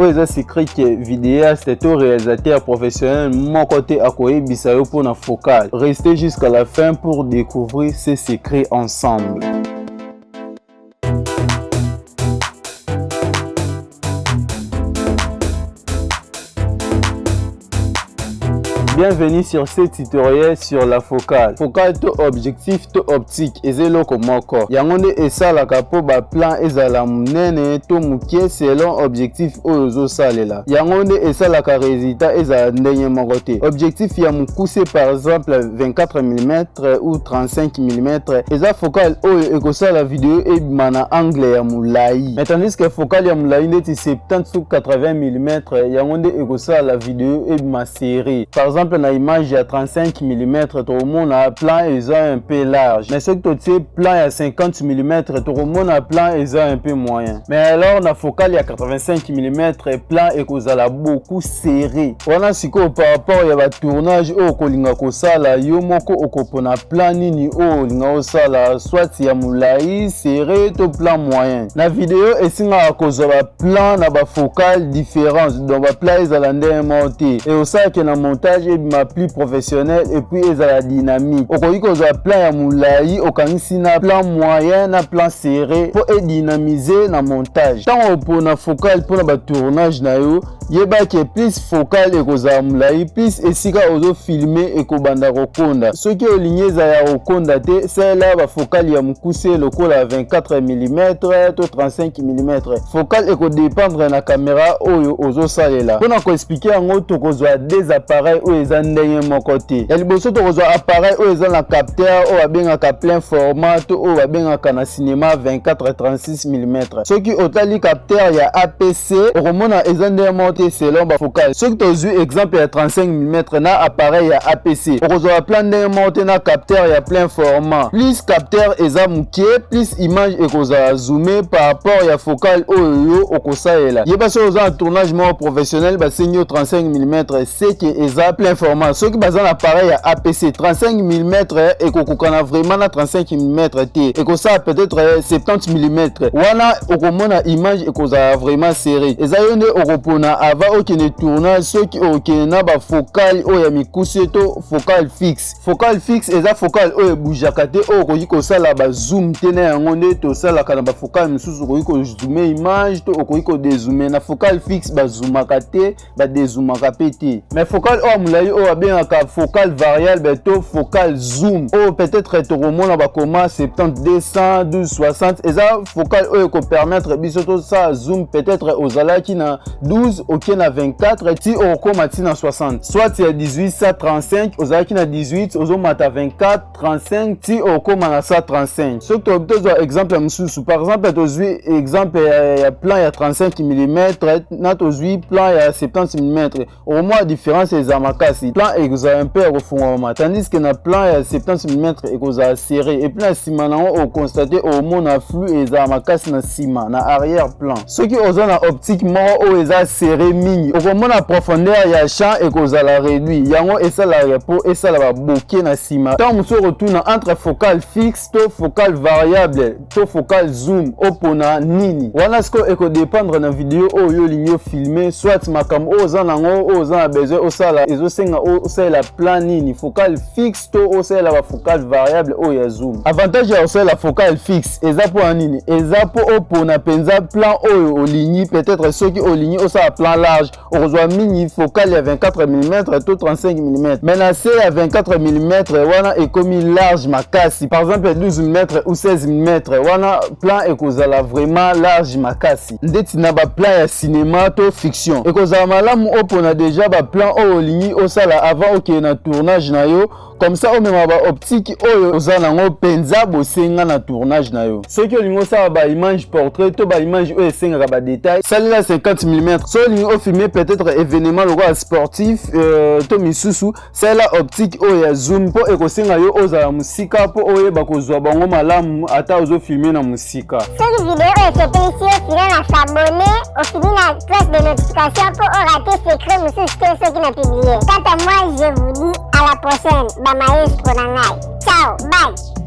Oyo eza secret que videaste to realisateur professionnel moko te akoyebisa yo pona focale. Restez jusqu'à la fin pour découvrir ces secrets ensemble. Bienvenue sur ce tutoriel sur la focale. Focale to objectif to optique eza eloko moko. Yango nde esalaka mpo ba plan ezala monene to moke selon objectif oyo ozosalela. Yango nde esalaka resultat ezala ndenge moko te. Objectif ya mokuse par exemple 24 mm ou 35 mm eza focale oyo ekosala video ebima na angle ya molai. Mais tandis que focale ya molai ndeti 70 ou 80 mm yango nde ekosala video ebima serré. Par exemple na image ya 35 mm tokomona plan eza un peu large, mais soki totie plan ya 50 mm tokomona plan eza un peu moyen. Mais alors na focale ya 85 mm plan ekozala beaucoup serré. Wana sikoyo par rapport ya ba tournage oyo okolinga kosala, yo moko okopona plan nini oyo olinga osala, soit ya molai, serré to plan moyen. Na video esengaka kozwa ba plan na ba focale différence, donc ba plan ezala ndenge moko te, ekosalaka na montage ebima plus professionnel et puis ezala dynamique. Okoki kozwa plan ya molai okangisi na plan moyen na plan serré mpo edynamiser na montage. Ntango opona focale mpona ba tournage na yo, yeba ke plus focale ekozala molai, plus esika ozofilme ekobanda kokonda. Soki olingi ezala ya kokonda te, salela ba focale ya mokuse lokola 24 mm to 35 mm. Focale ekodépendre na kamera oyo ozosalela. Mpona koexplike yango, tokozwa deux appareils oyo eza ndenge moko te. Ya liboso tokozwa appareil oyo eza na capteur oyo babengaka plein format to oyo babengaka na cinéma 24 36 mm. Soki otali capteur ya APC okomona eza ndenge moko te selon ba focale. Soki tozwi exemple ya 35 mm na appareil ya APC, okozwa plan ndenge moko te na capteur ya plein format. Plus capteur eza moke, plus image ekozala zoome par rapport ya focale oyo yo okosalela. Yeba soki oza na tournage moko professionnel, basengi yo 35 mm, c'est que eza plein format. Soki baza na appareil ya APC, 35 mm ekokokana vraiment na 35 mm te, ekosala peut-être 70 mm. Wana okomona image ekozala vraiment serré. Eza yo nde okopona avant okende tournage soki okende na ba focale oyo ya mikuse to focale fixe. Focale fixe eza focale oyo ebougeaka te, oyo okoki kosala ba zoom te na yango nde tosalaka na ba focale mosusu. Okoki kozoome image to okoki kodezoome. Na focale fixe bazoomaka te, badezoomaka mpe te. Mais focale oyo ya molai oyo babengaka focale variable to focale zoom, oyo peut-être tokomona bakoma 70 200 12 60, eza focale oyo ekopermettre biso tosala zoom. Peut-être ozalaki na 12 oke na 24 ti okokoma ti na 60, soit ya 1835 ozalaki na 18 ozomata 24 35 ti okokoma na 135. Soki tozwa exemple ya mosusu, par exemple tozwi exemple ya plan ya 35 mm na tozwi plan ya 70 mm, okomona différence eza makasi. Plan ekozala mpe ya kofungwama, tandis que na plan ya 70 mm ekozala serré. Et puis na nsima nango okonstate, okomona flou ezala makasi na nsima, na arrière plan. Soki oza na optique moko oyo eza serré mingi, okomona profondeur ya champ ekozala réduit. Yango esalaka mpo esala babokeh na nsima. Ntango mosusu okotuna entre focale fixe to focale variable to focale zoom, opona nini? Wana sikoyo ekodépendre na video oyo yo olingi ofilme, soit makambo oyo oza nango, oyo oza na besoin osala, ezosenga osalela plan nini, focale fixe to osalela bafocale variable oyo ya zoom. Avantage ya kosalela focale fixe eza mpona nini? Eza mpo opona mpenza plan oyo olingi. Peut-être soki olingi osala plan large, okozwa mingi focale ya 24 mm to 35 mm. Mais na se ya 24 mm wana ekomi large makasi, par exemple 12 mm ou 16 mm, wana plan ekozala vraiment large makasi. Ndeti na baplan ya cinéma to fiction, ekozala malamu opona déjà baplan oyo olingi osala avant okende na tournage na yo. Comme ça omema baoptique oyo oza nango mpenza bosenga na tournage na yo. Soki olingi osala baimage portrait to baimage oyo esengaka badetail, salela 50 mm. Soki olingi ofilme peut-être événement lokola sportif to misusu, salela optique oyo ya zoom, mpo ekosenga yo ozala mosika mpo oyeba kozwa bango malamu ata ozofilme na mosika. Soki video oyo esepelisi yo, fina na s'abonner, ofini na cloche de notification mpo orater secret mosusu te soki na publie. Quant à moi, je vous dis à la prochaine, bamaestro na ngai. Ciao, bye.